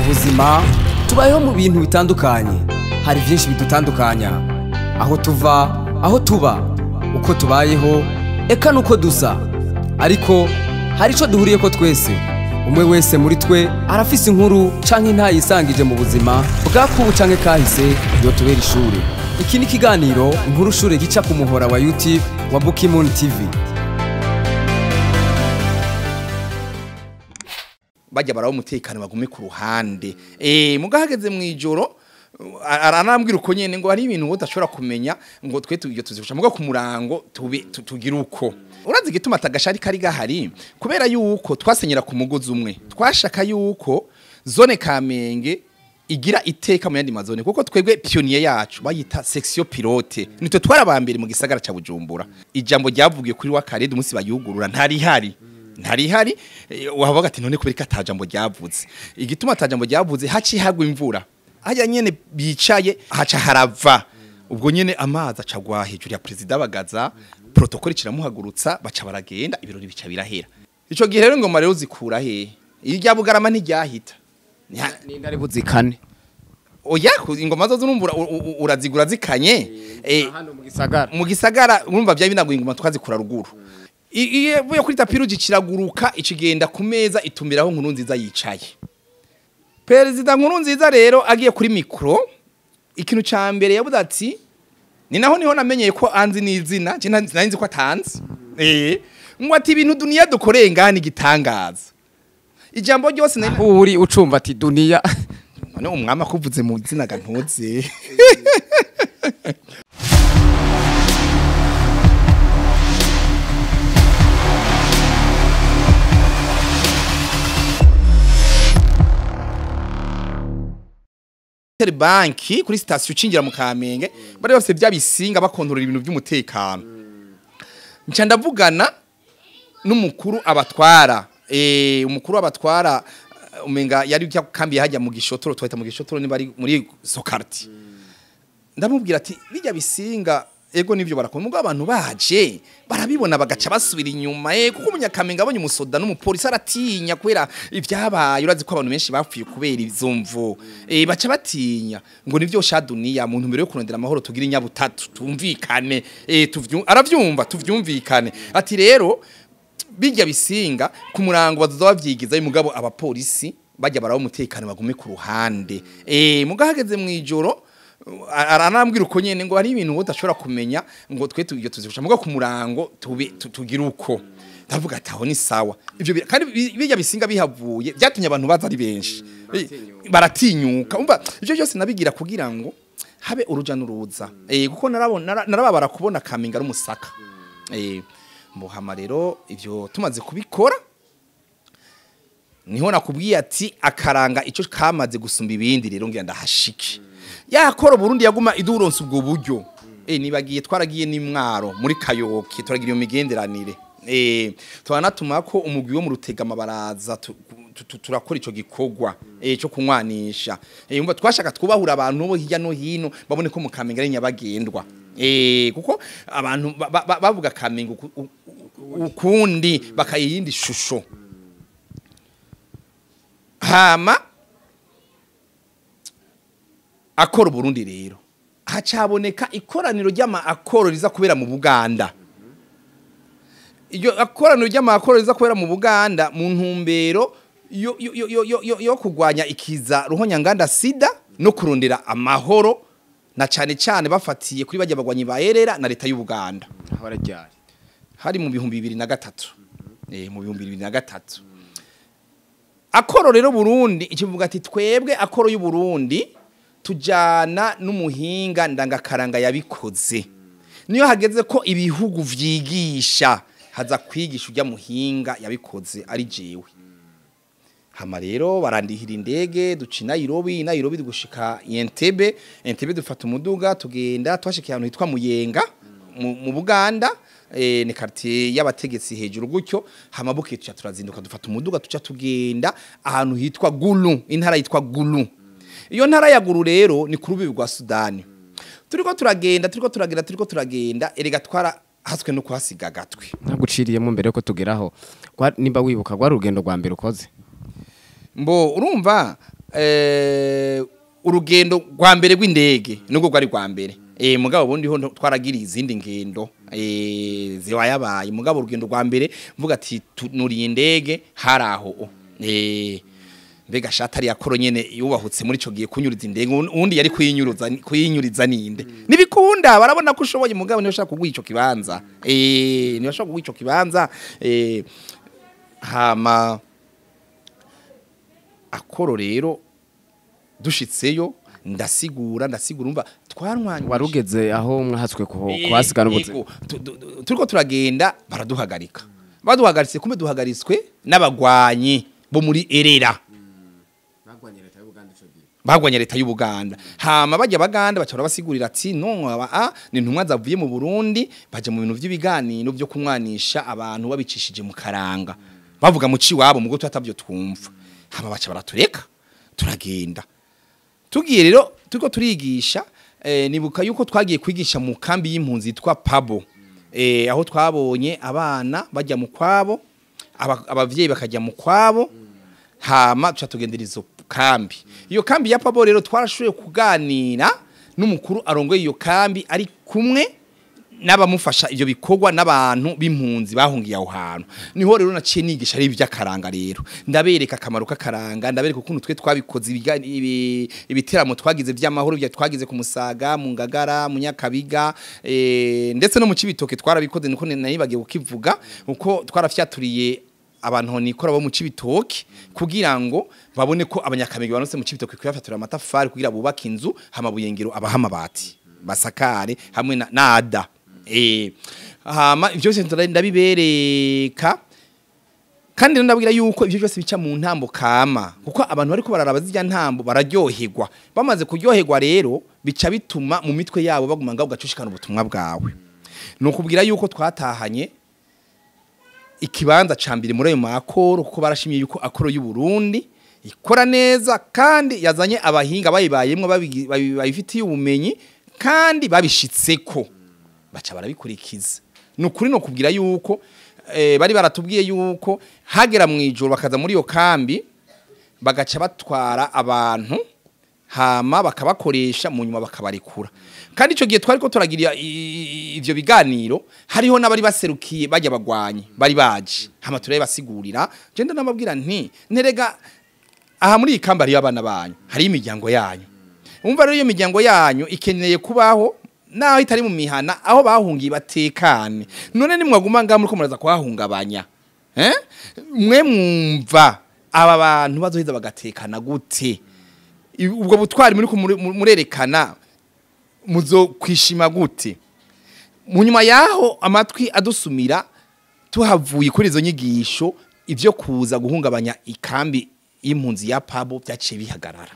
Mu buzima tubayeho mu bintu bitandukanye, hari byinshi bidutandukanya, aho tuva, aho tuba, uko tubayeho, eka nuko dusa. Ariko hari ico duhuriyeko twese. Umwe wese muri twe arafise inkuru canke intayisangije mu buzima bwakubu canke kahise yotubera ishure. Iki ni ikiganiro Inkuru Shure gica ku muhora wa YouTube wa Bukimoon TV. Bajya baraho umutekano bagume ku ruhande. Mugahageze mu ijoro aranambwira uko nyene ngo hari ibintu udashobora kumenya ngo twe tujye tuzifasha muga ku murango tugira uko. Urazi igituma atagashari kari gahari kubera yuko twasenyera ku mugozi umwe. Twashaka yuko zone Kamenge igira iteka mu yandi mazone, kuko twebwe pionnier yacu bayita section pilote, nitwe twarabambere mu gisagara ca Bujumbura. Ijambo ryavugiye kuri wa Karede umunsi bayugurura ntari hari ntari wavuga ati none kubera atajambo ryavuze. Igituma atajambo ryavuze haci hagwa imvura, hajya nyene bicaye haca harava, ubwo nyene amazi acagwa hejuru ya president Bagaza, protocole kiramuhagurutsa, baca baragenda, ibirori bica birahera. Ico gihe rero ngoma rero zikura he irya Bugarama ntiryahita nindari buzikane. Oya, ingoma zo zurumbura urazigura zikanye hano mu gisagara, mu gisagara urumva bya binaguye ingoma twazikura ruguru. Iye vuye kuri tapiruji kiraguruka ikigenda ku meza itumiraho Nkuru Nziza yicaye. Perezida Nkuru Nziza rero agiye kuri micro, ikintu ca mbere yavuze ati ni naho niho namenyeye ko anzi n'izina, je nari nzi ko atanzi. Ngo ati ibintu dunia dukoreye ngani gitangaza. Ijambo ryose nari uri ucumva ati dunia none umwama kuvuze mu zina ga ntuzi. Banki kuri station ucinjira mu Kamenge bari bafite bya bisinga bakontorora ibintu by'umutekano. Nca ndavugana n'umukuru abatwara, umukuru abatwara umenga yari kambi hajya mu gishotoro, twita mu gishotoro ni bari muri Sokarti. Ndamubwira ati bijya bisinga ego nivyo barakora, mugabo abantu baje barabibona bagaca basubira inyuma, kuko umunyakamenga abonye umusoda n'umupolisi aratinya kubera ivyabaye. Urazi ko abantu benshi bapfuye kubera izumvo, baca batinya ngo nivyo shadunia mu ntumbero yo kurondera amahoro tugira inyabutatu tumvikane, aravyumva tuvyumvikane. Ati rero bijya bisinga ku murango bazoza bavyigiza mugabo abapolisi bajya baraho umutekano bagume ku ruhande. Mugahageze mu ijoro aranambwira uko nyene ngo hari ibintu udashobora kumenya ngo twe tujye tuzifasha muga ku murango tugira uko. Ndavuga ati aho ni sawa. Ivyo kandi bijya bisinga bihavuye byatumye abantu baza ari benshi baratinyuka. Umva ivyo byose nabigira kugira ngo habe uruja n'uruza, kuko narabona narababara kubona Kamenge ari umusaka. Muhama rero ivyo tumaze kubikora niho nakubwiye ati akaranga ico kamaze gusumba ibindi rero ngira ndahashike. Yakora Burundi yaguma iduronse ubwo buryo. Nibagiye twaragiye n'imwaro muri Kayoke turagira iyo migenderanire. Twanatuma ko umugwi wo mu Rutega mabaraza turakora ico gikogwa cyo kunywanisha. Umva twashaka twubahura abantu bo hirya no hino babone ko mu Kamenge ari nyabagendwa. Kuko abantu bavuga Kamenge ukundi bakayindi shusho. Hama akora Burundi rero hacaboneka ikoraniro ry'ama akoro riza kubera mu Buganda. Iyo akoraniro ry'ama akoro riza kubera mu Buganda mu ntumbero yo kugwanya ikiza ruhonyanganda sida no kurondera amahoro, na cane cane bafatiye kuri bajya bagwanyi baherera na leta y'u Buganda. Barajyari hari mu 2003. Mu 2003 akoro rero Burundi ikivuga ati twebwe akoro y'u Burundi tujana n'umuhinga ndangakaranga yabikoze. Niyo hageze ko ibihugu vyigisha haza kwigisha ujya muhinga yabikoze ari jewe. Hama rero barandihira indege duca Nairobi, Nairobi dugushika Entebbe, Entebbe dufata umuduga tugenda twashikiye ahantu hitwa Muyenga mu Buganda, ni quartier y'abategetsi hejuru gutyo. Hama buke tuca turazinduka dufata umuduga tuca tugenda ahantu hitwa Gulu, intara yitwa Gulu. Iyo ntara ya Gulu rero ni ku rubibi rwa Sudani. Turiko turagenda turiko turagenda turiko turagenda erega twara haswe no kuhasiga gatwe. Ntaguciriyemo mbere ko tugeraho nimba wibuka rwa rugendo rwa mbere ukoze. Mbo urumva urugendo rwa mbere rw'indege nubwo rwari rwa mbere, mugabo bundi ho twaragiriye izindi ngendo zibayabaye, mugabo urugendo rwa mbere mvuga ati nuriye indege hari aho. Mbega shatari yakoro nyene yubahutse muri ico gihe kunyuriza indege, undi yari kuyinyuriza ninde? Nibikunda barabona ko ushoboye, mugabo niyo shaka kuguha ico kibanza, niyo shaka kuguha ico kibanza. Hama akoro rero dushitseyo ndasigura umva twarwanye. Warugeze aho mwahatswe kuhasigana ubuzima? Turiko turagenda baraduhagarika, baduhagaritse kumbe duhagaritswe n'abagwanyi bo muri Erera bagwanya leta y'u Buganda. Hama bajya baganda baca basigurira ati no aba ni ntumwa zavuye mu Burundi baje mu bintu by'ibiganiro byo kumwanisha abantu babicishije mu karanga, bavuga mu ciwabo mugo tutavyo twumva. Hama baca baratureka turagenda. Tugiye rero turiko turigisha, nibuka yuko twagiye kwigisha mu kambi y'impunzi yitwa Pabo, aho twabonye abana bajya mu kwabo, abavyeyi bakajya mu kwabo, hama tuca tugendera izo kambi. Iyo kambi ya Pabo rero twarashoboye kuganira n'umukuru arongoye iyo kambi ari kumwe n'abamufasha ivyo bikorwa n'abantu b'impunzi bahungiye aho hantu. Niho rero naciye nigisha ari ivy'akaranga, rero ndabereka akamaro k'akaranga, ndabereka ukuntu twe twabikoze ibiteramo twagize vy'amahoro bya twagize ku Musaga, mu Ngagara, mu Nyakabiga, ndetse no mu Cibitoke twarabikoze, niko nayibagiye kukivuga uko twarafyaturiye abantu nikora bo mu Cibitoke kugira ngo babone ko abanyakamenge banose mu Cibitoke kuyafatura amatafari kugira bubake inzu, hama buyengero abaha amabati basakare hamwe na ada. Hama ivyo byose ndabibereka, kandi ndabwira yuko ivyo byose bica mu ntambo kama, kuko abantu bariko bararaba zirya ntambo bararyoherwa. Bamaze kuryoherwa rero bica bituma mu mitwe yabo baguma ngaho ugacushikana ubutumwa bwawe. Nukubwira yuko twatahanye ikibanza ca mbere muri ayo makoro, kuko barashimye yuko akoro y'u Burundi ikora neza kandi yazanye abahinga bayibayemwo babifitiye ubumenyi kandi babishitseko, baca barabikurikiza. Nukuri no kubwira yuko bari baratubwiye yuko hagera mu ijoro bakaza muri iyo kambi bagaca batwara abantu, hama bakabakoresha mu nyuma bakabarekura. Kandi ico gihe twariko turagira ivyo biganiro hariho n'abari baserukiye bajya bagwanye bari baje, hama turabasigurira. Je ndanababwira nti nterega aha muri ikamba ari abana banyu, hari imiryango yanyu, umva rero iyo miryango yanyu ikeneye kubaho naho itari mu mihana aho bahungiye batekane. None nimwaguma ngaha muriko muraza kuhahungabanya, mwe mwumva aba bantu bazoheza bagatekana gute? Ubwo butwari muri murerekana muzo kwishima gute? Mu nyuma yaho amatwi adusumira tuhavuye kuri izo nyigisho, ivyo kuza guhungabanya ikambi y'impunzi ya Pabo byaciye bihagarara.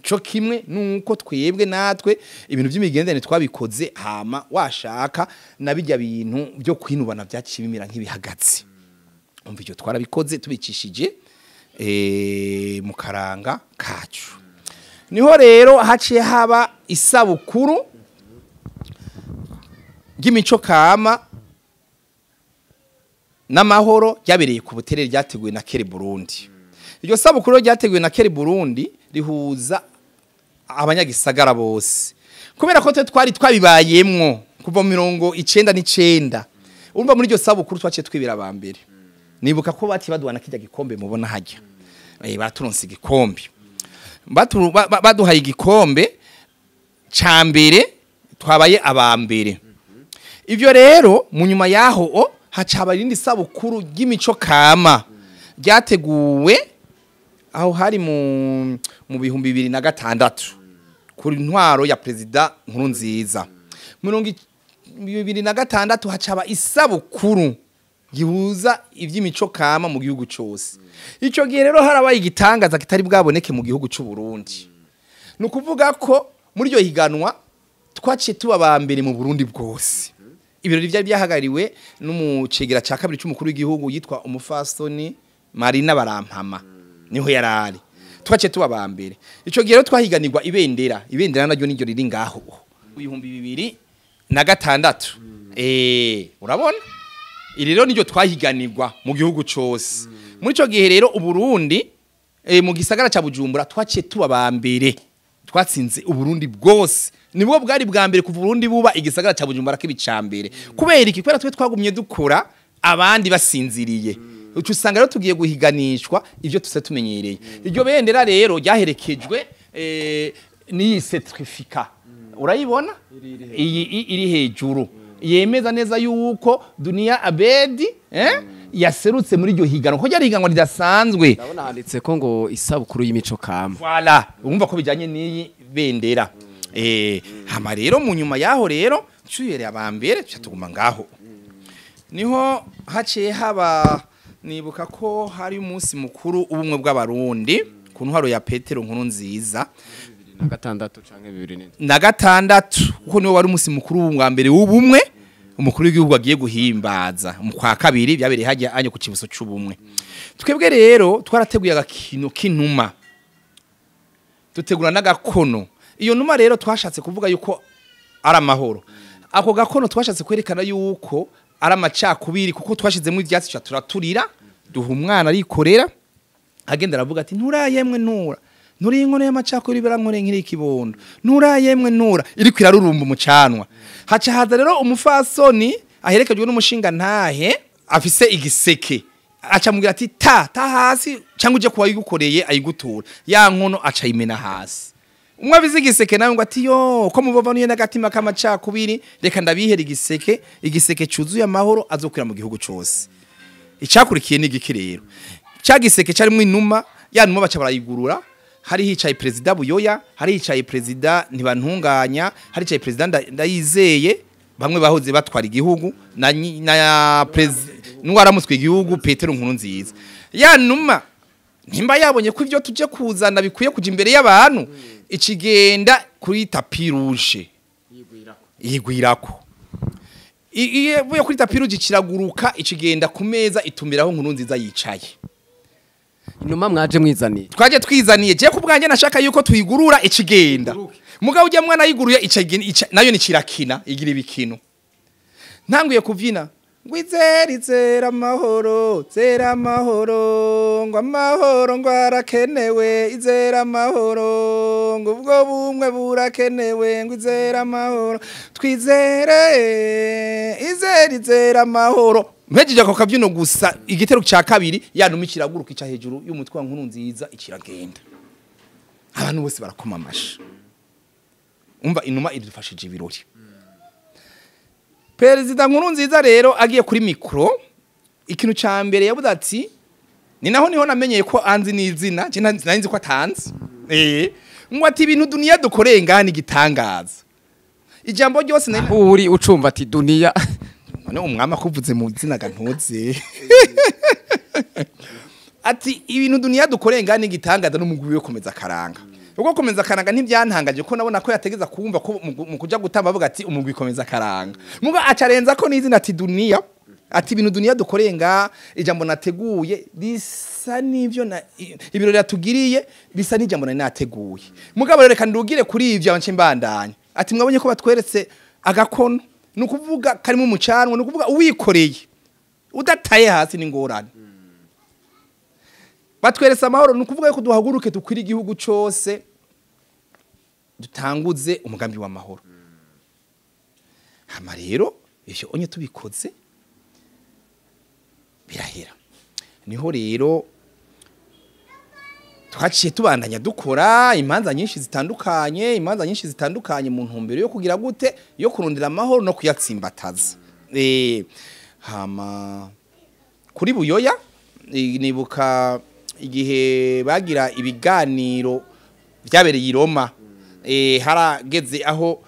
Co kimwe nuko twebwe natwe ibintu by'imigendere twabikoze, hama washaka nabijya bintu byo kwinubana byaciye bimira nk'ibihagaze. Umva icyo twarabikoze tubicishije mu karanga kacu. Niho rero haciye haba isabukuru ry'imico kama n'amahoro ryabereye ku Buterere, ryateguwe na Kere Burundi. Iryo sabukuru ryateguwe na Kere Burundi rihuza abanyagisagara bose, kubera ko twe twari twabibayemwo kuva 99. Urumva muri iryo sabukuru twaciye twibira aba mbere. Nibuka ko bati baduhana kijya gikombe mubona hajya, baturonse igikombe, baduhaye igikombe ca mbere, twabaye aba mbere. Ivyo rero mu nyuma yaho hacaba irindi sabukuru ry'imico kama ryateguwe aho hari mu 2006 kuri ntwaro ya Prezida Nkurunziza. 2006 hacaba isabukuru gihuza ivy'imico kama mu gihugu cyose. Ico gihe rero harabaye igitangaza kitari bwaboneke mu gihugu cy'u Burundi. Nukuvuga ko muri iryo higanwa twaciye tuba ba mbere mu Burundi bwose. Ibirori byari byahagariwe n'umucegera ca kabiri cy'umukuru w'igihugu yitwa Umufasoni Marina Barampama, niho yarari. Twaciye tuba ba mbere. Ico gihe rero twahiganirwa ibendera, ibendera naryo niryo riri ngaho 2006. Urabona iri rero niryo twahiganirwa mu gihugu cyose. Muri ico gihe rero Uburundi Mu gisagara ca Bujumbura twaciye tuba ba mbere, twatsinze Uburundi bwose. Nibwo bwari bwa mbere kuva Uburundi buba igisagara ca Bujumbura kibicambere. Kubera iki? Kubera twe twagumye dukora abandi basinziriye. Ucu usanga rero tugiye guhiganishwa ivyo tuse tumenyereye. Iryo bendera rero ryaherekejwe n'iyi certificat. Urayibona? Iyi iri hejuru. Yemeza neza yuko Dunia Abedi yaserutse muri iryo higanwa, ko ryari higanwa ridasanzwe. Ndabona handitse ko ngo isabukuru y'imico kama. Voilà, urumva ko bijanye n'iyi bendera. Hama rero mu nyuma yaho rero cuyere abambere tuguma ngaho. Niho haciye haba, nibuka ko hari umunsi mukuru ubumwe bw'abarundi ku ntwaro ya Petero Nkuru Nziza 2006 canke 2007 na 6, kuko niwe wari umunsi mukuru wa mbere w'ubumwe umukuru w'igihugu agiye guhimbaza mu kwa kabiri, byabereye hajya anyo ku kibuso c'ubumwe. Twebwe rero twarateguye agakino k'inuma, dutegura n'agakono. Iyo numa rero twashatse kuvuga yuko ari amahoro. Ako gakono twashatse kwerekana yuko ari amacakubiri, kuko twashizemo ivyatsi turaturira, duha umwana arikorera agenda aravuga ati nturayemwe ntura nturi inkono y'amacakubiri barankore nkiri ikibondo, nturayemwe ntura iriko irarurumba umucanwa. Haca haza rero umufasoni aherekejwe n'umushinga ntahe afise igiseke, aca mubwira ati ta hasi cyangwa uje kuba yigukoreye ayigutura. Ya nkono aca yimena hasi. Umwe abize igiseke nawe ngo ati yo ko mubavanuye n'agatima k'amacakubiri, reka ndabihera igiseke, igiseke cuzuye amahoro azokwira mu gihugu cose. Icakurikiye ni igiki rero? Ca giseke carimwo inuma, ya numa baca barayigurura. Hari hicaye Perezida Buyoya, hari hicaye Perezida Ntibantunganya, hari hicaye Perezida Ndayizeye, bamwe bahoze batwara igihugu na Perezida n'uwaramutswe igihugu Petero Nkuru Nziza. Ya numa nimba yabonye ko ivyo tuje kuzana bikwiye kuja imbere y'abantu, ikigenda kuri tapis rouge yigwirako. Iye vuye kuri tapis rouge kiraguruka, ikigenda ku meza itumiraho Nkuru Nziza yicaye. Inuma mwaje mwizaniye? Twaje twizaniye. Je kubwanje nashaka yuko tuyigurura ikigenda. Mugabo ujya mwana yiguruye ikigenda nayo ni kirakina, igira ibikino. Ntanguye kuvyina ngo izera izera amahoro, zera amahoro, ngo amahoro ngo arakenewe, izera amahoro, ngo ubwo bumwe burakenewe, ngo izera amahoro, twizere izera izera amahoro. Mpejeje ako kavyino gusa, igitero ca kabiri yanuma ikiraguruka ica hejuru y'umutwe wa Nkuru Nziza ikiragenda. Abantu bose barakoma amashi. Umva inuma idufashije ibirori. Perezida Nkuru Nziza rero agiye kuri mikro, ikintu ca mbere yavuze ati ni naho niho namenyeye ko anzi n'izina, je nari nzi ko atanzi. Ngo ati ibintu Dunia dukoreye ngani gitangaza. Ijambo ryose nari uri ucumva ati Dunia. None umwami akuvuze mu zina gantuze. Ati ibintu Dunia dukoreye ngani gitangaza n'umugwi we komeza karanga. Ubwo komeza karanga ntibyantangaje ko nabona ko yategeza kumva ko mu kuja gutamba avuga ati umugwi komeza karanga. Mugo acarenza ko n'izina ati Dunia, ati ibintu Dunia dukoreye nga ijambo nateguye bisa n'ivyo na ibirori yatugiriye bisa n'ijambo nari nateguye. Mugabo reka ndugire kuri ivyo nce mbandanya. Ati mwabonye ko batweretse agakono, nukuvuga karimo umucanwa, nukuvuga uwikoreye udataye hasi n'ingorane. Batweretse amahoro, nukuvuga yuko duhaguruke dukwira igihugu cose dutanguze umugambi w'amahoro. Hama rero ivyo onye tubikoze birahera. Niho rero twaciye tubandanya dukora imanza nyinshi zitandukanye, imanza nyinshi zitandukanye mu ntumbero yo kugira gute, yo kurondera amahoro no kuyatsimbataza. Hama kuri Buyoya nibuka igihe bagira ibiganiro byabereye i Roma, harageze aho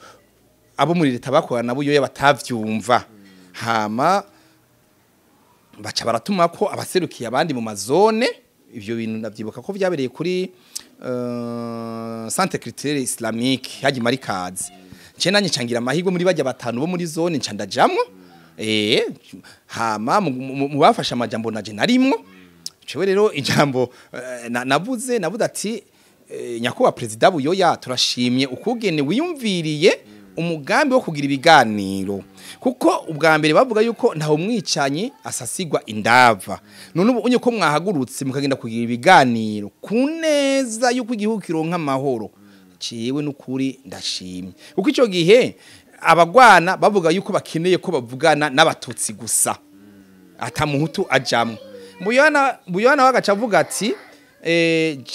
abo muri leta bakorana na Buyoya batavyumva. Hama baca baratuma ko abaserukiye abandi mu mazone. Ivyo bintu ndavyibuka ko vyabereye kuri Centre Culturel Islamique haji Marikazi. Nce nanye cangira amahirwe muri bajya batanu bo muri zone nca ndajamwo. Hama mu bafasha amajambo naje narimwo. Cewe rero ijambo navuze ati nyakubahwa Perezida Buyoya turashimye ukugene wiyumviriye Umugambi wo kugira ibiganiro, kuko ubwa mbere bavuga yuko ntaho umwicanyi asasigwa indava. None ubu unye ko mwahagurutse mukagenda kugira ibiganiro ku neza yuko igihugu kironka amahoro, ciwe n'ukuri ndashimye. Kuko ico gihe abagwana bavuga yuko bakeneye ko bavugana n'abatutsi gusa, atamuhutu ajamwo. Buyana wagaca avuga ati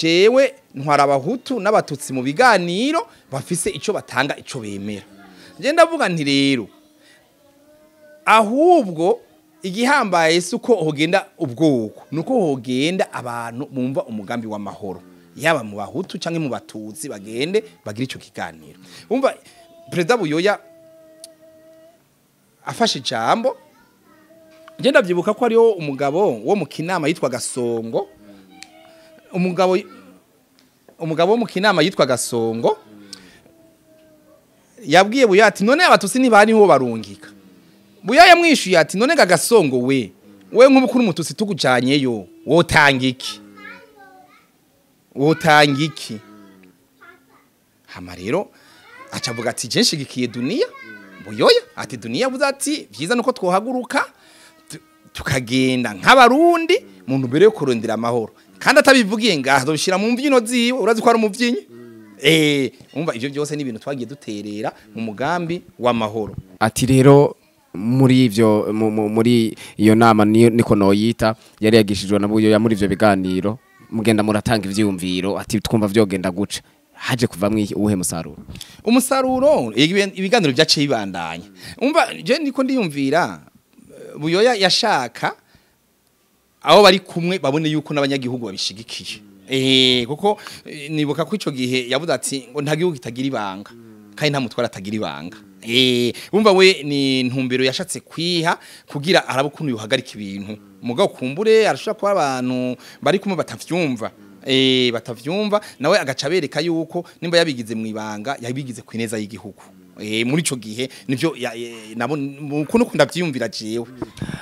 jewe ntwara abahutu n'abatutsi mu biganiro bafise ico batanga, ico bemera. Je ndavuga nti rero ahubwo igihambaye si uko hogenda ubwoko, nuko hogenda abantu bumva umugambi w'amahoro, yaba mu bahutu canke mu batutsi, bagende bagira ico kiganiro. Umva Perezida Buyoya afashe ijambo, je ndavyibuka ko ariho umugabo wo mu Kinama yitwa Gasongo, umugabo wo mu Kinama yitwa Gasongo yabwiye Buyoya ati none abatutsi ntibari niho barungika. Buyoya yamwishuye ati none ga Gasongo we nk'umukuru umututsi tukujanyeyo wotanga iki? Wotanga iki? Hama rero acavuga ati je nshigikiye Dunia. Buyoya ati Dunia avuze ati vyiza nuko twohaguruka tukagenda nk'abarundi mu ntumbero yo kurondera amahoro. Kandi atabivugiye ngaha azobishira mu mvyino ziwe, urazi ko ari umuvyinyi. Umva ivyo byose ni ibintu twagiye duterera mu mugambi w'amahoro. Ati rero muri ivyo muri iyo nama niko noyita yari yagishijwe na Buyoya muri ivyo biganiro, mugenda muratanga ivyiyumviro ati twumva vyogenda guca, haje kuvamwe uwuhe musaruro? Umusaruro ibiganiro byaciye bibandanya. Umva je niko ndiyumvira Buyoya yashaka aho bari kumwe babone yuko n'abanyagihugu babishigikiye. Kuko nibuka ko ico gihe yavuze ati ngo nta gihugu kitagira ibanga, kandi nta mutwara atagira ibanga. Umva we ni ntumbero yashatse kwiha kugira arabe ukuntu yohagarika ibintu. Mugabo kumbure arashobora kuba abantu bari kumwe batavyumva. Batavyumva nawe agaca bereka yuko nimba yabigize mu ibanga yabigize ku neza y'igihugu. Muri ico gihe nivyo nabo kuno ndavyiyumvira jewe.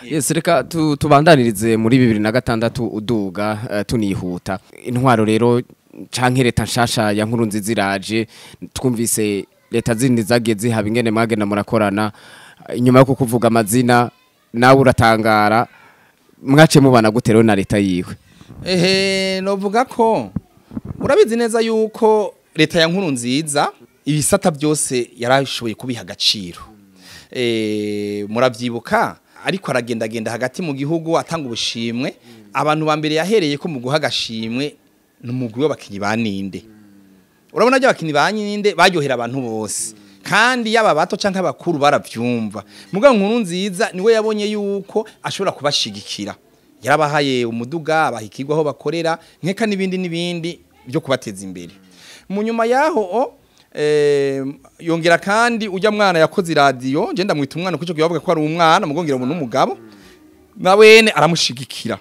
Yes, reka tubandanirize muri 2006 uduga tunihuta. Intwaro rero canke leta nshasha ya Nkurunziza iraje, twumvise leta zindi zagiye zihaba ingene mwagenda murakorana, inyuma yo kukuvuga amazina nawe uratangara, mwace mubana gute rero na leta yiwe? Novuga ko urabizi neza yuko leta ya Nkurunziza ibisata byose yarashoboye kubiha agaciro. Muravyibuka ariko aragendagenda hagati mu gihugu atanga ubushimwe, abantu ba mbere yahereye ko mu guha agashimwe n'umugwi w'abakinyi ba Ninde. Urabona ryo abakinyi ba Ninde baryohera abantu bose, kandi yaba bato canke abakuru baravyumva. Mugabo Nkurunziza niwe yabonye yuko ashobora kubashigikira, yarabahaye umuduga, abahikirwa aho bakorera, nkeka n'ibindi n'ibindi byo kubateza imbere. Mu nyuma yaho yongera kandi ujya mwana yakoze radio, nje ndamwita umwana kuko bavuga ko ari umwana, mugongera umuntu n'umugabo nawene aramushigikira.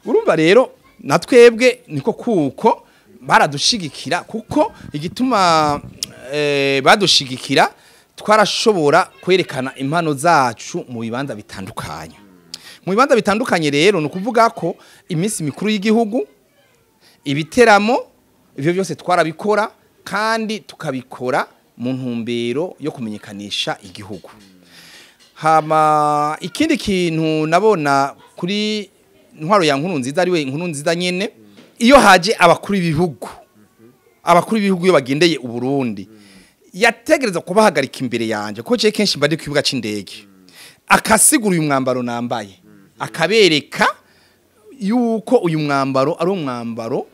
Urumva rero natwebwe niko kuko baradushigikira, kuko igituma badushigikira twarashobora kwerekana impano zacu mu bibanza bitandukanye. Mu bibanza bitandukanye rero ni ukuvuga ko iminsi mikuru y'igihugu, ibiteramo, ivyo byose twarabikora kandi tukabikora mu ntumbero yo kumenyekanisha igihugu. Hama ikindi kintu nabona kuri ntwaro ya Nkurunziza ari we Nkurunziza nyene, iyo haje abakuru b'ibihugu iyo bagendeye Uburundi yategereza kubahagarika imbere yanje, ko je kenshi mba ndi kwibuga c'indege, akasigura uyu mwambaro nambaye, akabereka yuko uyu mwambaro ari umwambaro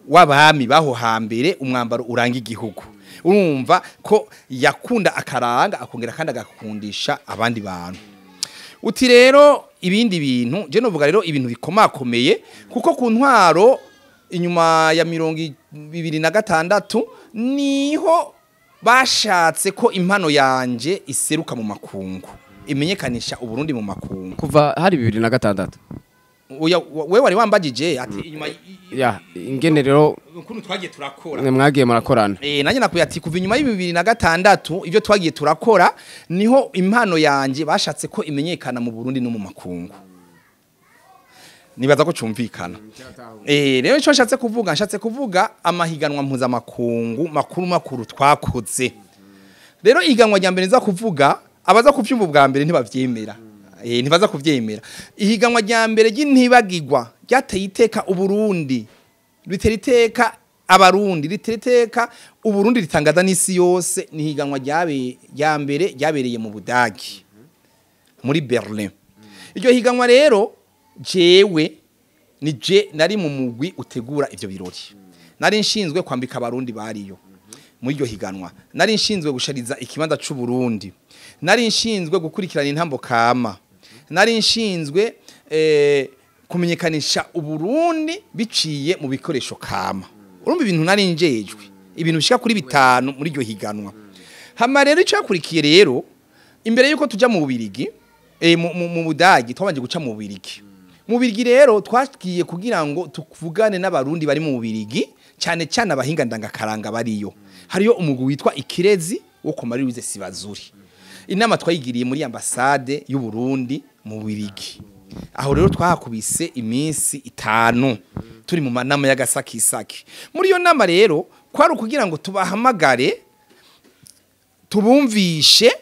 w'abami baho hambere, umwambaro uranga igihugu. Urumva ko yakunda akaranga akongera kandi agakundisha abandi bantu. Uti rero ibindi bintu je novuga rero ibintu bikomakomeye, kuko ku ntwaro inyuma ya 2026 niho bashatse ko impano yanje iseruka mu makungu, imenyekanisha Uburundi mu makungu. Kuva hari 2006 oya we wari wambagije ati inyuma ya ingene rero ukuntu twagiye turakora, mwagiye murakorana. Nanjye nakuye ati kuva inyuma y'2006 ibyo twagiye turakora niho impano yanje bashatse ko imenyekana mu Burundi no mu makungu. Nibaza ko cumvikana. Rero ico nshatse kuvuga, amahiganwa mpuzamakungu makuru makuru twakoze. Rero ihiganwa rya mbere nza kuvuga, abaza kuvyumva ubwa mbere ntibavyemera. Ntibaza kuvyemera. Ihiganwa rya mbere ry'intibagirwa ryateye iteka Uburundi, ritera iteka Abarundi, ritera iteka Uburundi, ritangaza n'isi yose. Ni ihiganwa rya mbere ryabereye mu Budagi, muri Berlin. Iryo higanwa rero jewe ni je nari mu mugwi utegura ivyo birori. Nari nshinzwe kwambika Abarundi bariyo muri iryo higanwa, nari nshinzwe gushariza ikibanza c'u Burundi, nari nshinzwe gukurikirana intambo kama, nari nshinzwe kumenyekanisha Uburundi biciye mu bikoresho kama. Urumva ibintu nari njejwe, ibintu bishika kuri 5 muri iryo higanwa. Hama rero icakurikiye rero, imbere yuko tuja mu Bubirigi, mu Budagi, twabanje guca mu Bubirigi. Mu Bubirigi rero twagiye kugira ngo tuvugane n'Abarundi bari mu Bubirigi, cyane cyane abahinga ndangakaranga bariyo. Hariyo umugwi witwa Ikirezi wo ku Marie Louise Sibazuri. Inama twayigiriye muri ambasade y'u Burundi mu Bubirigi. Aho rero twahakubise iminsi 5 turi mu manama y'agasakisaki. Muri iyo nama rero kwari ukugira ngo tubahamagare tubumvishe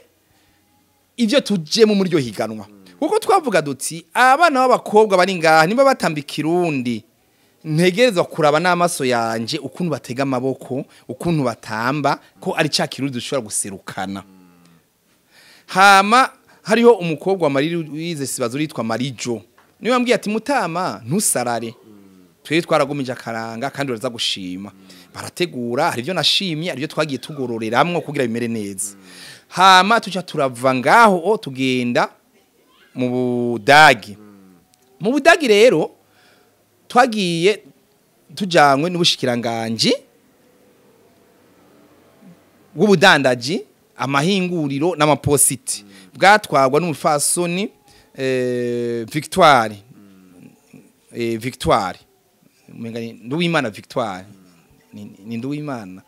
ivyo tujemo muri iryo higanwa. Kuko twavuga duti abana b'abakobwa bari ngaha niba batamba ikirundi, ntegerezwa kuraba n'amaso yanje ukuntu batega amaboko, ukuntu batamba, ko ari ca kirundi dushobora guserukana. Hama hariho umukobwa wa Marie Louise Sibazuri yitwa Marijo, niwe wambwiye ati mutama ntusarare, twe twaragumije akaranga kandi uraza gushima. Barategura, hari ibyo nashimye, hari ibyo twagiye tugororeramwo kugira bimere neza. Hama tuca turava ngaho tugenda mu Budagi. Mu Budagi rero twagiye tujanywe n'ubushikiranganje bw'ubudandaji, amahinguriro n'amapositi, bwatwagwa n'umufasoni Victoire, Victoire umenga ni Nduwimana Victoire, ni Nduwimana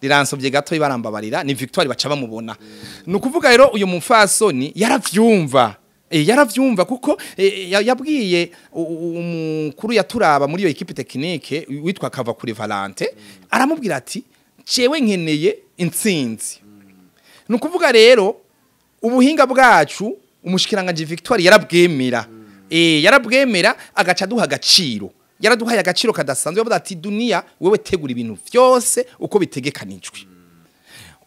riransobye gato ibarambabarira, ni Victoire baca bamubona. Ni ukuvuga rero uyu mufasoni yaravyumva. Yaravyumva kuko yabwiye umukuru yaturaba muri iyo équipe technique witwa Kavakure Valente, aramubwira ati jewe nkeneye intsinzi. Ni ukuvuga rero ubuhinga bwacu umushikiranganje Victoire yarabwemera. Yarabwemera agaca aduha agaciro. Yaraduhaye agaciro kadasanzwe, yavuze ati Dunia wewe tegura ibintu vyose uko bitegekanijwe.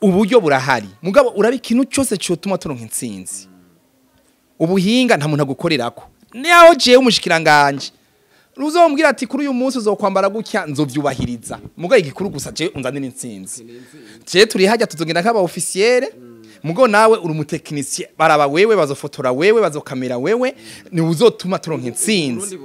Uburyo burahari, mugabo uraba ikintu cyose cyotuma turonka intsinzi. Ubuhinga nta muntu agukorerako. Naho jewe umushikiranganje uzombwira ati kuri uyu munsi uzokwambara gutya, nzovyubahiriza. Mugabo igikuru gusa jewe unzanira intsinzi. Je turi hajya tuzogenda nk'aba officiel, mugo nawe uri umutekinicien, baraba wewe, bazofotora wewe, bazokamera wewe, ni uzotuma turonka intsinzi.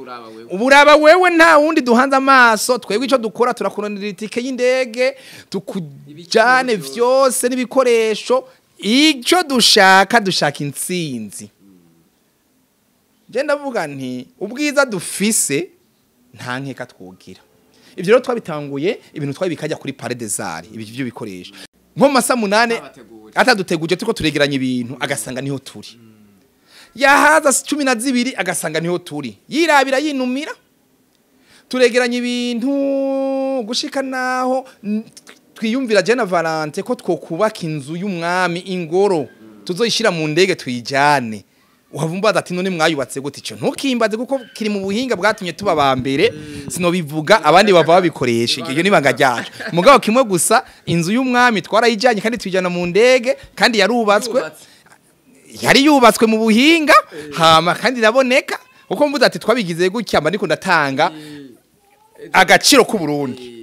Uburaba wewe, nta wundi duhanze amaso. Twebwe ico dukora turakuronera itike y'indege, tukujane vyose n'ibikoresho. Ico dushaka, dushaka intsinzi. Je ndavuga nti ubwiza dufise nta nkeka twogira. Ivyo rero twabitanguye, ibintu twabikajya kuri Palais des Arts, ibi byo bikoresho. Nko masa 8 ataduteguje turiko turegeranya ibintu, agasanga niho turi. Yahaza 12 agasanga niho turi. Yirabira yinumira. Turegeranya ibintu gushika naho twiyumvira je na Valente ko twokubaka inzu y'umwami, ingoro tuzoyishira mu ndege tuyijane. Uhavumbaza ati none mwayubatse gute? Ico ntukimbaze kuko kiri mu buhinga bwatumye tuba ba mbere, sinobivuga abandi bava babikoresha, iryo nibanga ryacu. Mugabo kimwe gusa, inzu y'umwami twarayijanye kandi tuyijana mu ndege, kandi yarubatswe, yari yubatswe mu buhinga, hama kandi iraboneka. Kuko mvuze ati twabigize gutya, mba ndiko ndatanga agaciro k'u Burundi.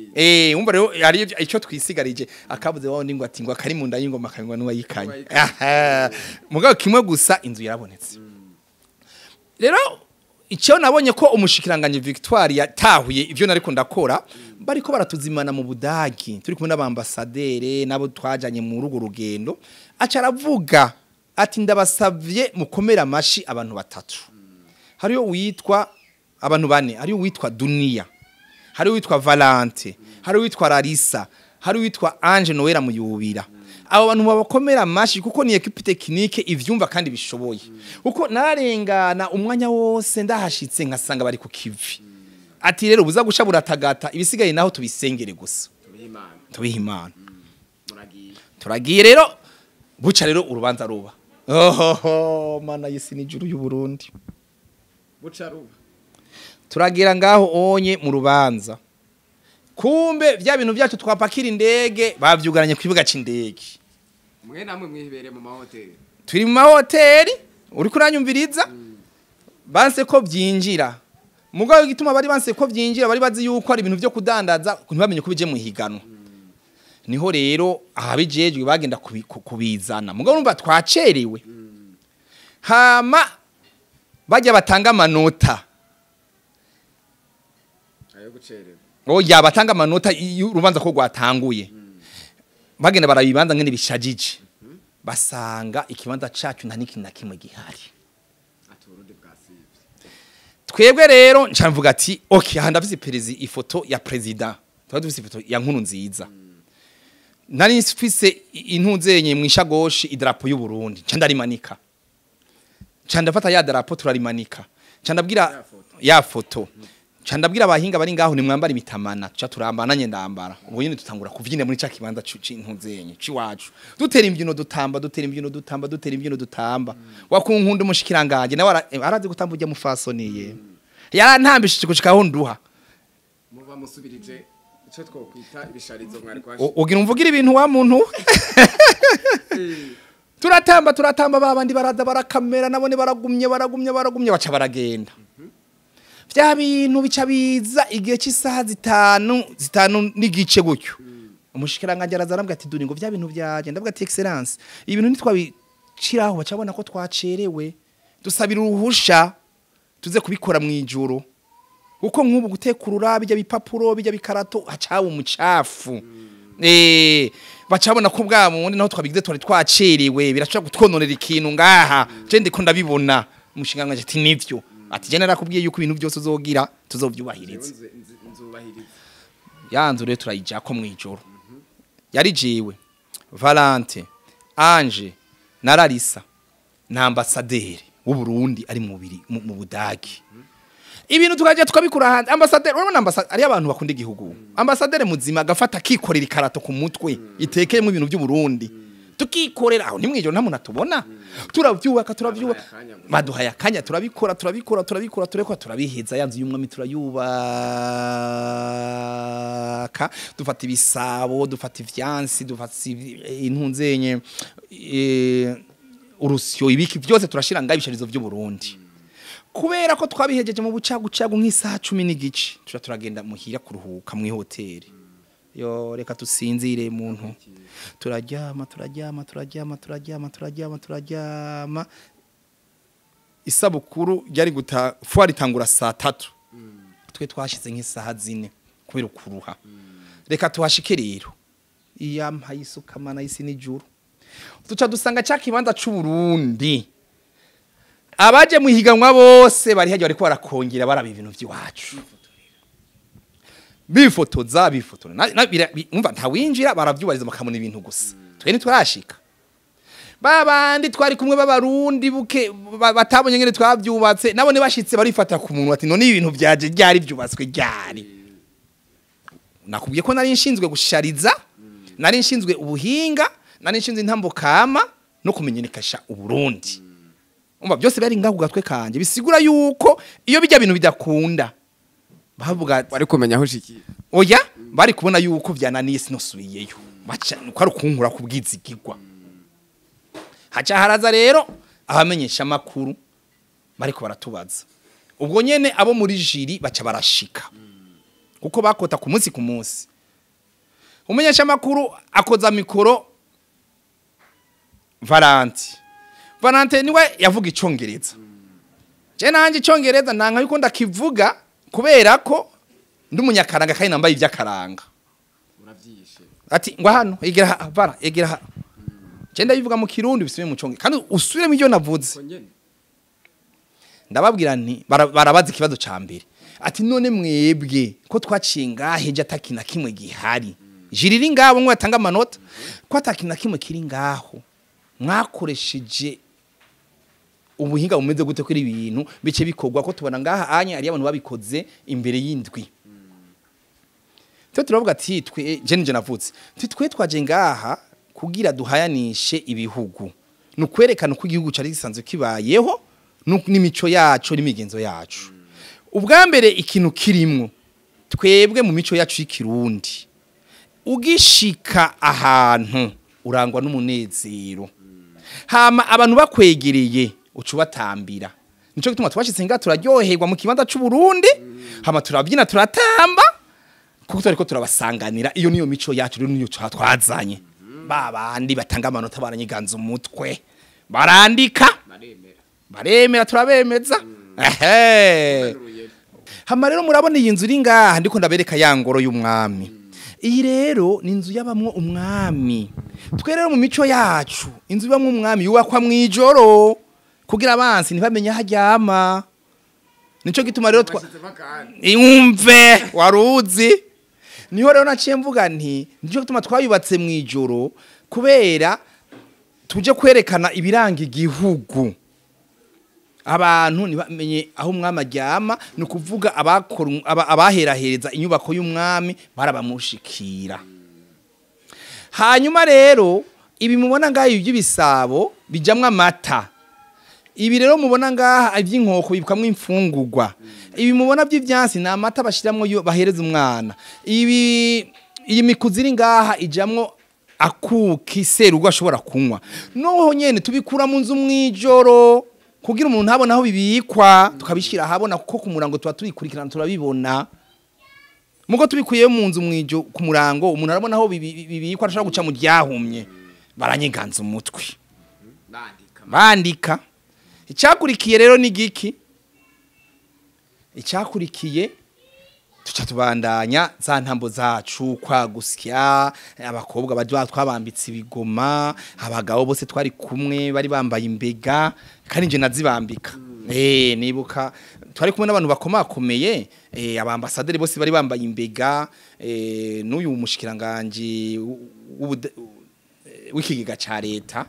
Umva rero hari icyo twisigarije, akabuze wawo ndingwa ati ngo akari mu nda y'ingoma akanywa n'uwayikanye. Mugabo kimwe gusa, inzu yarabonetse. Rero icyo nabonye ko umushikiranganje Victoire yatahuye ivyo nariko ndakora, bariko baratuzimana mu Budagi, turi kumwe n'abambasadere nabo twajanye mu rugo rugendo, aca aravuga ati ndabasavye mukomera amashi abantu batatu. Hariyo witwa abantu bane, hariyo witwa Dunia, hari witwa Valente, hari witwa Larissa, hari witwa Ange Noella Muyubira. Abo bantu babakomera amashi kuko ni équipe technique ivyumva kandi bishoboye. Kuko narengana umwanya wose ndahashitse nkasanga bari ku kivi. Ati rero buza gusha buratagata, ibisigaye naho tubisengere gusa. Tubihe Imana. Turagiye rero Buca rero urubanza ruba. Ohoho, mana y'isi n'ijuru y'u Burundi. Buca ruba. Turagira ngaho onye mu rubanza. Kumbe vya bintu byacu twapakira indege bavyugaranye ku kibuga c'indege. Mwe namwe mwihebere mu mahoteli. Turi mu mahoteli, uriko uranyumviriza? Banse ko byinjira. Mugabo igituma bari banse ko byinjira, bari bazi yuko ari ibintu byo kudandaza, ntibamenye ko bije mu higanwa. Niho rero ahabijejwe bagenda kubizana. Mugabo urumva twacerewe. Hama bajya batanga amanota. Ayo gucerewe. Oya, batanga amanota y'urubanza ko rwatanguye. Bagenda barabibanza ngene bishajije. Basanga ikibanza cacu nta n'ikintu na kimwe gihari. Ati Burundi bwasivye. Twebwe rero nca mvuga ati okay, aha ndafise ifoto ya president. Twari dufise ifoto ya Nkuru Nziza. Nari mfise intuzenye mwishagoshi idarapo y'u Burundi. Nca ndarimanika. Nca ndafata ya darapo turarimanika. Nca ndabwira ya foto. Nca ndabwira abahinga bari ngaho ni mwambara imitamana. Tuca turambana nye ndambara. Ubu nyene tutangura kuvyina muri ca kibanza c'intuzenye ciwacu. Dutera imbyino dutamba, dutera imbyino dutamba, dutera imbyino dutamba. Wakunkunda umushikiranganje nawe arazi gutamba ujya mufasoniye. Yarantambishije gushika aho nduha. Muba musubirije ico twokwita ibisharizo mwari kwaje. Ugira umvugira ibintu wa muntu. Turatamba turatamba, babandi baraza barakamera nabone baragumye baragumye baragumye baca baragenda. Vya bintu bica biza igihe cy'isaha 5:05 gutyo. Umushikiranganje araza arambwira ati duni ngo vya bintu byaje. Ndavuga ati excellence, ibintu ntitwabiciraho bacabona ko twacerewe. Dusabira uruhusha tuze kubikora mu ijoro. Kuko nk'ubu gutekurura bijya bipapuro bijya bikarato hacawe umucafu. Bacabona ko bwa mundi naho twabigize twari twacerewe, birashobora kutwononera ikintu ngaha. Je ndiko ndabibona. Umushikiranganje ati nivyo. Ati je narakubwiye yuko ibintu byose uzogira tuzovyubahiriza. Nzubahiriza. Yanzu rero turayijako mu ijoro. Yari jiwe Valente, Ange na Larissa na ambassadeur w'u Burundi ari mu mu Budagi. Ibintu tukaje tukabikura hanze. Ambassadeur, urabona ambassadeur ari abantu bakunda igihugu. Ambassadeur muzima agafata akikorera ikarato ku mutwe itekeyemo ibintu by'u Burundi. Tukikorera aho nimwijoro nta muntu atubona. Turavyubaka turavyubaka. Baduhaye akanya turabikora turabikora turabikora turekwa turabiheza. Yanzu y'umwami turayubaka, dufata ibisabo, dufata ivyansi, dufata intunzenye, urusyo, ibiki byose turashira ngaho ibisharizo by'u Burundi. Kubera ko twabihejeje mu bucagucagu nk'isaha 10:15, tuca turagenda muhira kuruhuka mu hoteli. Yo reka tusinzire muntu. Turaryama turaryama turaryama turaryama turaryama turaryama. Isabukuru yari guta foire itangura saa 3. Twe twashize nk'isaha 4 kubera kuruha. Reka tuhashike rero. Iyampa isuka mana y'isi n'ijuru. Tuca dusanga ca kibanza c'u Burundi. Abaje mu higanwa bose bari hajya bariko barakongera baraba ibintu by'iwacu. Bifotoza bifotora. Umva ntawinjira baravyubariza bakamuna ibintu gusa. Twe ntitwarashika. Babandi twari kumwe b'abarundi buke batabonye ngene twavyubatse nabone bashitse barifata ku muntu ati none ibintu byaje ryari byubatswe ryari. Nakubwiye ko nari nshinzwe gushariza, nari nshinzwe ubuhinga, nari nshinzwe intambukama no kumenyekanisha Uburundi. Umva byose bari ngaho gatwe kanje bisigura yuko iyo bijya bintu bidakunda bavuga bari kumenya aho ushikiye. Oya, bari kubona yuko vyananiye sinosubiyeyo. Baca uko ari kunkura kubwizigirwa. Haca haraza rero abamenyesha makuru bariko baratubaza. Ubwo nyene abo muri jiri baca barashika. Kuko bakota ku munsi ku munsi. Umenyesha makuru akoza mikoro Valente. Valente niwe yavuga icongereza. Je nanje icongereza nanka yuko ndakivuga kubera ko ndi umunyakaranga kandi nambaye ibyakaranga. Uravyishe. Ati ngwa hano egera vara egera. Je ndabivuga mu Kirundi bisubire mu congereza kandi usubire mu byo navuze. Ndababwira nti barabaza ikibazo ca mbere. Ati none mwebwe ko twaciye ngahe je atakina kimwe gihari. Jiriri ngabo mwe atanga amanota ko atakina kimwe kiri ngaho. Mwakoresheje ubuhinga bumeze gute kuri ibintu bice bikorwa ko tubona ngaha anya ari abantu babikoze imbere y'indwi. Twe turavuga ati twe je nje navutse. Twe twaje ngaha Kugira duhayanishe ibihugu, ni ukwerekana uko igihugu cari gisanzwe kibayeho n'imico yacu n'imigenzo yacu. Ubwa mbere, ikintu kirimwo, twebwe mu mico yacu y'ikirundi, ugishika ahantu urangwa n'umunezero, hama abantu bakwegereye uca ubatambira. Nico gituma twashitse ngaha turaryoherwa mu kibanza c'u Burundi, hama turabyina, turatamba, kuko turiko turabasanganira. Iyo niyo mico yacu rero, niyo twazanye. Ba bandi batanga amanota baranyiganza umutwe, barandika, baremera, turabemeza. Ehe, hama rero murabona iyi nzu iri ngaha, ndiko ndabereka ya ngoro y'umwami. Iyi rero ni inzu yabamwo umwami. Twe rero mu mico yacu, inzu ibamwo umwami yubakwa mw'ijoro kugira abansi ntibamenye aho aryama. Nico gituma rero twa imve waruzi niho rero naciye mvuga nti nico gituma twayubatse mw'ijoro, kubera tuje kwerekana ibiranga igihugu, abantu ntibamenye aho umwami aryama. Ni ukuvuga abaherahereza inyubako y'umwami barabamushikira. Hanyuma rero ibi mubona ngaha, ibi by'ibisabo bijamwo amata. Ibi rero mubona ngaha iby'inkoko bibikwamwo imfungurwa. Ibi mubona by'ivyansi ni amata bashiramwo iyo bahereza umwana. Ibi, iyi mikuzi iri ngaha ijamwo akuki serugo ashobora kunywa. Noho nyene tubikura mu nzu mw'ijoro kugira umuntu ntabona aho bibikwa, tukabishira ahabona, kuko ku murango tuba tubikurikirana, turabibona. Mugo tubikuye mu nzu mwijo ku murango, umuntu arabona aho bibikwa, arashobora guca mu ryahumye. Baranyiganza umutwe, bandika. Icyakurikiye rero ni giki? Icyakurikiye, tuca tubandanya za ntambo zacu, kwa gusya abakobwa baje twabambitse ibigoma, abagabo bose twari kumwe bari bambaye imbega, kandi nje nazibambika. Nibuka twari kumwe n'abantu bakomakomeye, abambasaderi bose bari bambaye imbega, n'uyu mushikiranganje w'ikigega ca leta,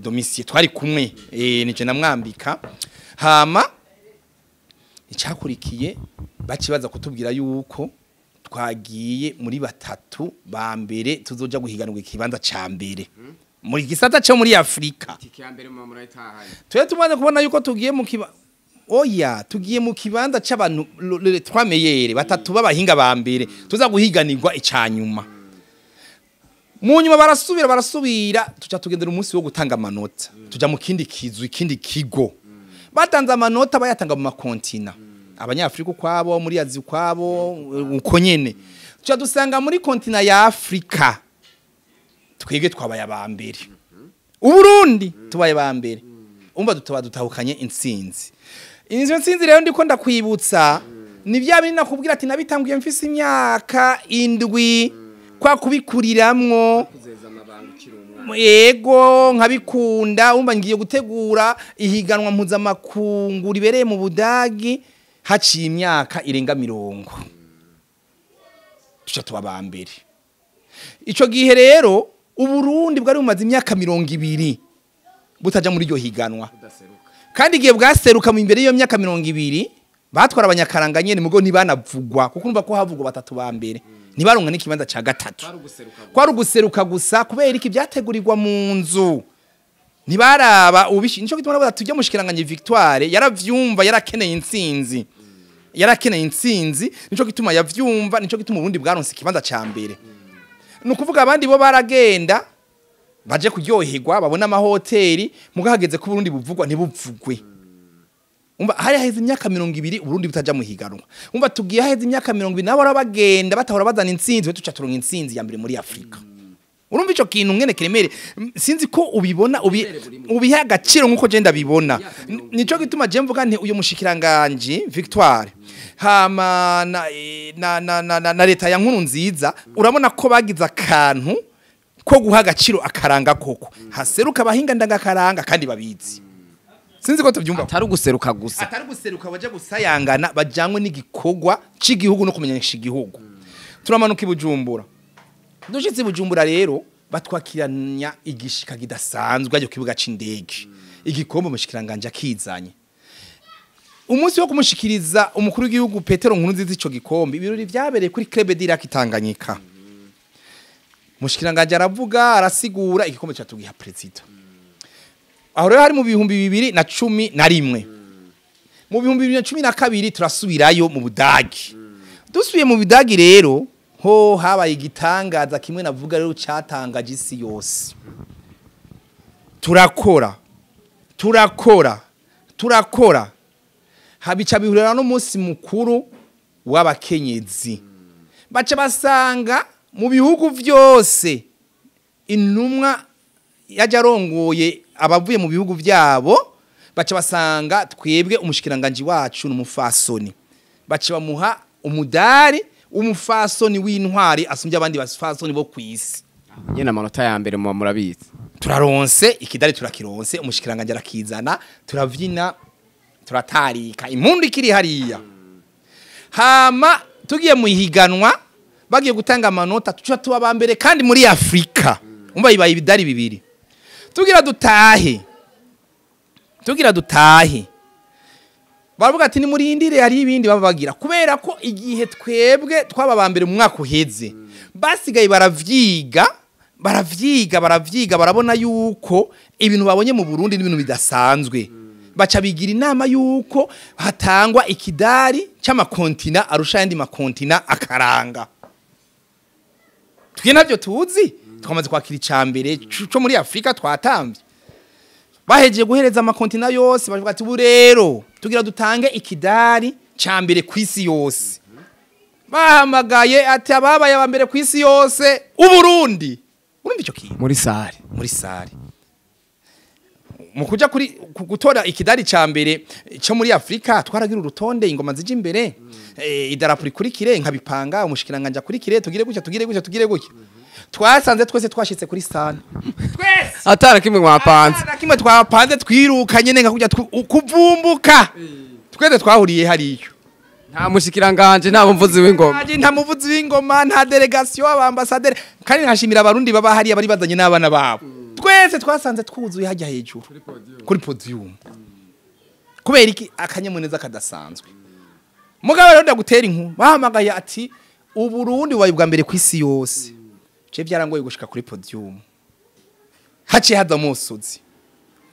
Domicie, twari kumwe, nije namwambika. Hama icyakurikiye, bacibaza kutubwira yuko twagiye muri batatu ba mbere tuzoja guhiganirwa ikibanza ca mbere muri gisata cyo muri Afrika. Itike ya mbere muba murayitahanye? Twe tumaze kubona yuko tugiye mu kiba, oya, tugiye mu kibanza c'abantu les trois meilleurs, batatu b'abahinga ba mbere tuza guhiganirwa icanyuma. Mu nyuma barasubira, barasubira, tuca tugendera umunsi wo gutanga amanota, tuja mu kindi kizu, ikindi kigo. Batanze amanota, bayatanga mu makontina, abanyafrika ukwabo, muri Azi ukwabo, uko nyene. Tuca dusanga muri continent ya Afrika twebwe twabaye aba mbere, Uburundi tubaye ba mbere. Umva, tutaba dutahukanye intsinzi. Izo ntsinzi rero ndiko ndakwibutsa ni bya bindi nakubwira ati nabitanguye mfise imyaka 7, kwa kubikuriramwo kuzeza amabanga ukiri umwana. Yego, nkabikunda. Umva, ngiye gutegura ihiganwa mpuzamakungu ribereye mu Budagi haciye imyaka irenga 50, tuca tuba ba mbere. Ico gihe rero Uburundi bwari bumaze imyaka 20 butaja muri iryo higanwa budaseruka. Kandi igihe bwaseruka mu imbere y'iyo myaka 20, batwara abanyakaranga nyene, mugo ntibanavugwa, kuko urumva ko havugwa batatu ba mbere, ntibaronka n'ikibanza ca gatatu. Kwari uguseruka gusa. Kwari uguseruka gusa. Kubera iki? Byategurirwa mu nzu, ntibaraba ubishi. Nico gituma navuga tujya mushikiranganye Victoire yaravyumva, yarakeneye intsinzi, yarakeneye intsinzi. Nico gituma yavyumva, nico gituma ubundi bwaronse ikibanza ca mbere. Ni ukuvuga abandi bo baragenda baje kuryoherwa, babona amahoteli, mugahageze ko Burundi buvugwa ntibuvugwe. Umva, hari haheze imyaka 20 Uburundi butaja mu higanwa. Umva, tugiye haheze imyaka 20, nabo bagenda batahora bazana intsinzi, we tuca turonka intsinzi ya mbere muri Afrika. Urumva ico kintu ngene kiremere? Sinzi ko ubibona, ubiha agaciro nkuko je ndabibona. Nico gituma je mvuga nti uyu mushikiranganje Victoire hama na leta ya nkuru nziza, urabona ko bagize akantu ko guha agaciro akaranga koko, haseruka abahinga ndangakaranga kandi babizi. Sinzi ko tubyumva. Atari uguseruka gusa. Atari guseruka, baje gusayangana, bajanywe n'igikorwa c'igihugu no kumenyesha igihugu. Turamanuka i Bujumbura. Dushitse i Bujumbura rero, batwakiranya igishika kidasanzwe ayo kibuga c'indege, igikombe umushikiranganje akizanye. Umunsi wo kumushikiriza umukuru w'igihugu Petero Nkurunziza ico gikombe, ibirori vyabereye kuri Club du Lac Tanganyika. Mushikiranganje aravuga, arasigura, igikombe cyatugiha president. Aho rero hari mu 2011. Mu 2012 turasubirayo mu Budagi. Dusubiye mu Budagi rero ho habaye igitangaza kimwe navuga rero cyatangaje isi yose. Turakora, turakora, turakora, habica bihurira n'umunsi mukuru w'abakenyezi. Baca basanga mu bihugu vyose intumwa yaje arongoye abavuye mu bihugu byabo, baca basanga twebwe umushikiranganje wacu n'umufasoni, baca bamuha umudari umufasoni w'intwari asumbye abandi bafasoni bo kwisi. Nyene amanota ya mbere mu murabizi. Turaronse ikidari, turakironse, umushikiranganje arakizana, turavyina, turatarika, impundu ikiri hariya. Hama tugiye mu ihiganwa, bagiye gutanga amanota, tuca tuba ba mbere kandi muri Afrika. Umva ibaye ibidari bibiri. Tugira dutahe, tugira dutahe, baravuga ati nimurindire hari ibindi babagira, kubera ko igihe twebwe twaba ba mbere mu mwaka uheze, basigaye baravyiga, baravyiga, baravyiga, barabona yuko ibintu babonye mu Burundi n'ibintu bidasanzwe. Baca bigira inama yuko hatangwa ikidari c'amakontina arusha yandi makontina akaranga. Twe navyo tuzi, twamaze kwakira icambere co muri Afrika, twatambye. Bahejeje guhereza amakontina yose, bavuga ati ubu rero tugira dutange ikidari cambere kwisi yose. Bahamagaye ati ababaye aba mbere kwisi yose Uburundi. Urumva ico kintu muri sare, muri sare. Mu kuja kuri gutora ikidari ca mbere cyo muri Afrika, twaragira urutonde, ingoma zije imbere, idarapo rikurikire, nkabipanga, umushikiranganje akurikire, tugire gutya, tugire gutya, tugire gutya. Twasanze twese twashitse kuri sane twese, atara kimwe mwapanze, atara kimwe twapanze, twirukanye nenga kujya kuvumbuka. Twese twahuriye hariyo. Nta mushikiranganje, nta muvuzi w'ingoma, nta muvuzi w'ingoma, nta delegation, abambasaderi. Kandi nkashimira abarundi baba hariya bari bazanye n'abana babo. Twese twasanze twuzuye hajya hejuru kuri podium. Kubera iki? Akanyamuneza kadasanzwe. Mugabo rero ndagutera inkuru, bahamagaye ati Uburundi wayi bwa mbere kwisi yose. Je byarangoye gushika kuri podium, haciye haza musozi,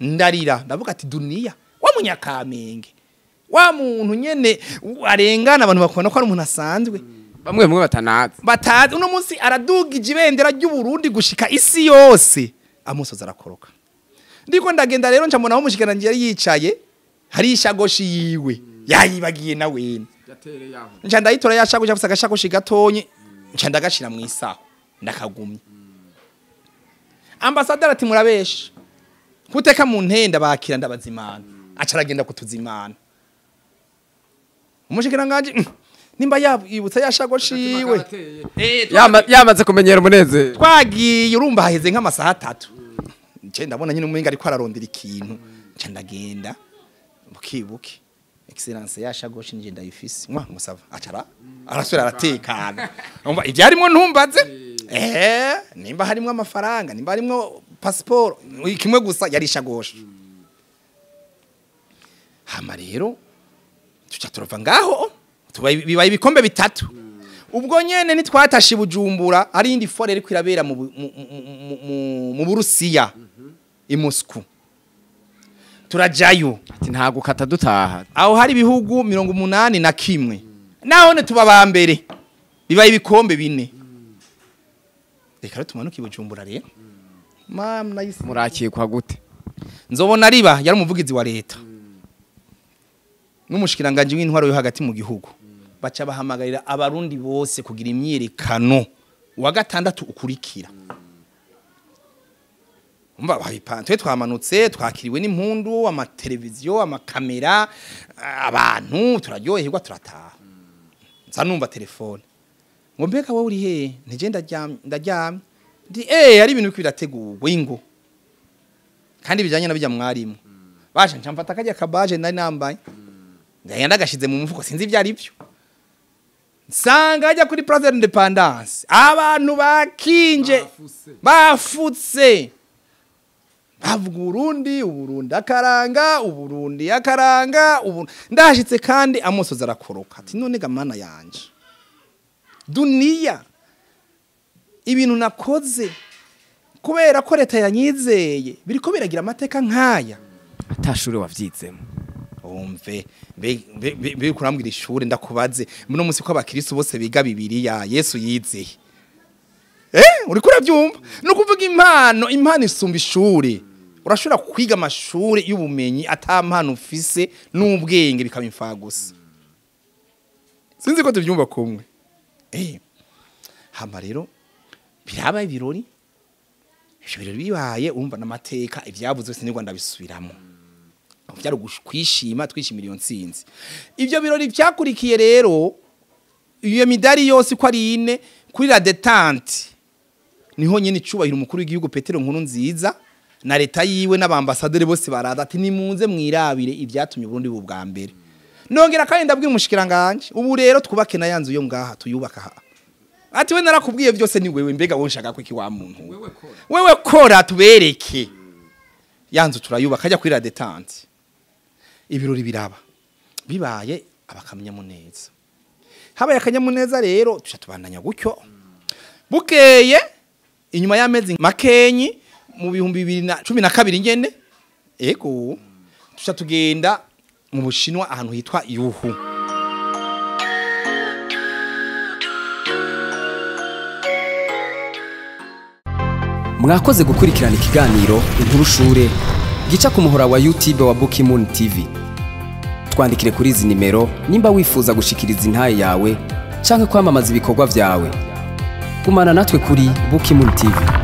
ndarira, ndavuga ati dunia wa Munyakamenge, wa muntu nyene arengana abantu bakubona ko ari umuntu asanzwe, bamwe bamwe batanazi, batazi, uno munsi aradugije ibendera ry'u Burundi gushika isi yose. Amusozi arakoroka. Ndiko ndagenda rero nca mbona aho umushikiranganje yari yicaye hari ishagoshi yiwe yayibagiye na wene, nca ndayitora ya shagoshi, afise agashakoshi gatonye, nca ndagashira mu isaho ndakagumye. Ambasaderi ati murabesha kuteka mu ntenda, bakira ndabazimana, aca aragenda kutuzimana. Umushikiranganje nimba yibutsa yashagoshi yiwe, yamaze kumenyera umunezero. Twagiye urumva haheze nk'amasaha 3, nce ndabona nyine umenga ariko ararondera ikintu, nca ndagenda bukibuke, excellence yashagoshi nje ndayifise mwa musava, acara arasubira aratekana. Umva ivyarimo ntumbaze, nimba harimo amafaranga, nimba harimo passport, kimwe gusa yari ishagoshi. Hama rero tuca turava ngaho, bibaye ibikombe bitatu. Ubwo nyene nitwatashe Bujumbura, ari indi foire iri kwirabera mu Burusiya i Moscou. Turajayo. Ati nta gukata dutaha. Aho hari ibihugu 81, nahone tuba ba mbere, bibaye ibikombe bine. Reka rero tumanuke Bujumbura rero. Mama nayisi murakikwa gute? Nzobona riba yari umuvugizi wa leta n'umushikiranganje w'intwaro yo hagati mu gihugu. Baca bahamagarira abarundi bose kugira imyiyerekano wa gatandatu ukurikira. Umva babipanze, twamanutse twakiriwe n'impundu, amateleviziyo, amakamera, abantu turaryoherwa, turataha. Nza numva telefone ngo mbega wowe uri he? Ntige ndaryamye, ndaryamye. Ndi ari ibintu birategurwa ingo kandi bijanye na bijya mwarimu. Basha nca mfata kajya kabaje nari nambaye, ndagenda ndagashize mu mufuko, sinzi ibyo ari byo. Nsanga ajya kuri Place de l'Independance, abantu bakinje bafutse, bavuga Uburundi, Uburundi akaranga, Uburundi akaranga. Ndashitse kandi amosozi arakoroka, ati none ga mana yanje, dunia Ibintu nakoze kubera ko leta yanyizeye biriko biragira amateka nkaya Atashure wavyizemo. Umve, mbe kurambwira ishure, ndakubaze muno munsi ko abakristo bose biga Bibiliya, Yesu yizeye? Uriko urabyumva? No kuvuga impano isumba ishure. Urashobora kwiga amashuri y'ubumenyi ata mpano ufise n'ubwenge, bikaba imfagusa. Sinzi ko tubyumva kumwe. Hama rero biraba ibirori. Ivyo birori bibaye, urumva n'amateka, ivyavuzwe sinigwa ndabisubiramo. Byari kwishima, twishimira iyo ntsinzi. Ivyo birori byakurikiye rero, iyo midari yose uko ari ine, kuri la détente niho nyene icubahiro umukuru w'igihugu Petero Nkuru Nziza na leta yiwe n'abambasaderi bose baraza, ati: "Nimuze mwirabire ibyatumye Burundi bu bwa mbere." Nongera kandi ndabwira umushikiranganje: "Ubu rero twubake na yanzu yo ngaha, tuyubaka ha." Ati: "We narakubwiye byose, ni wewe. Mbega wowe nshaka ko iki wa muntu wewe? Kora tubereke." Yanzu turayubaka ajya kuri la détente. Ibirori biraba, bibaye abakamyamuneza, habaye akanyamuneza. Rero tuca tubandanya gutyo. Bukeye, inyuma y'amezi makenyi, mu 2012 nyene, ego, tuca tugenda mu Bushinwa, ahantu hitwa Yuhu. Mwakoze gukurikirana ikiganiro Inkuru Shure gica ku muhora wa YouTube wa Bookimoon TV. Twandikire kuri izi nimero nimba wifuza gushikiriza intahe yawe canke kwamamaza ibikorwa vyawe. Gumana natwe kuri Bookimoon TV.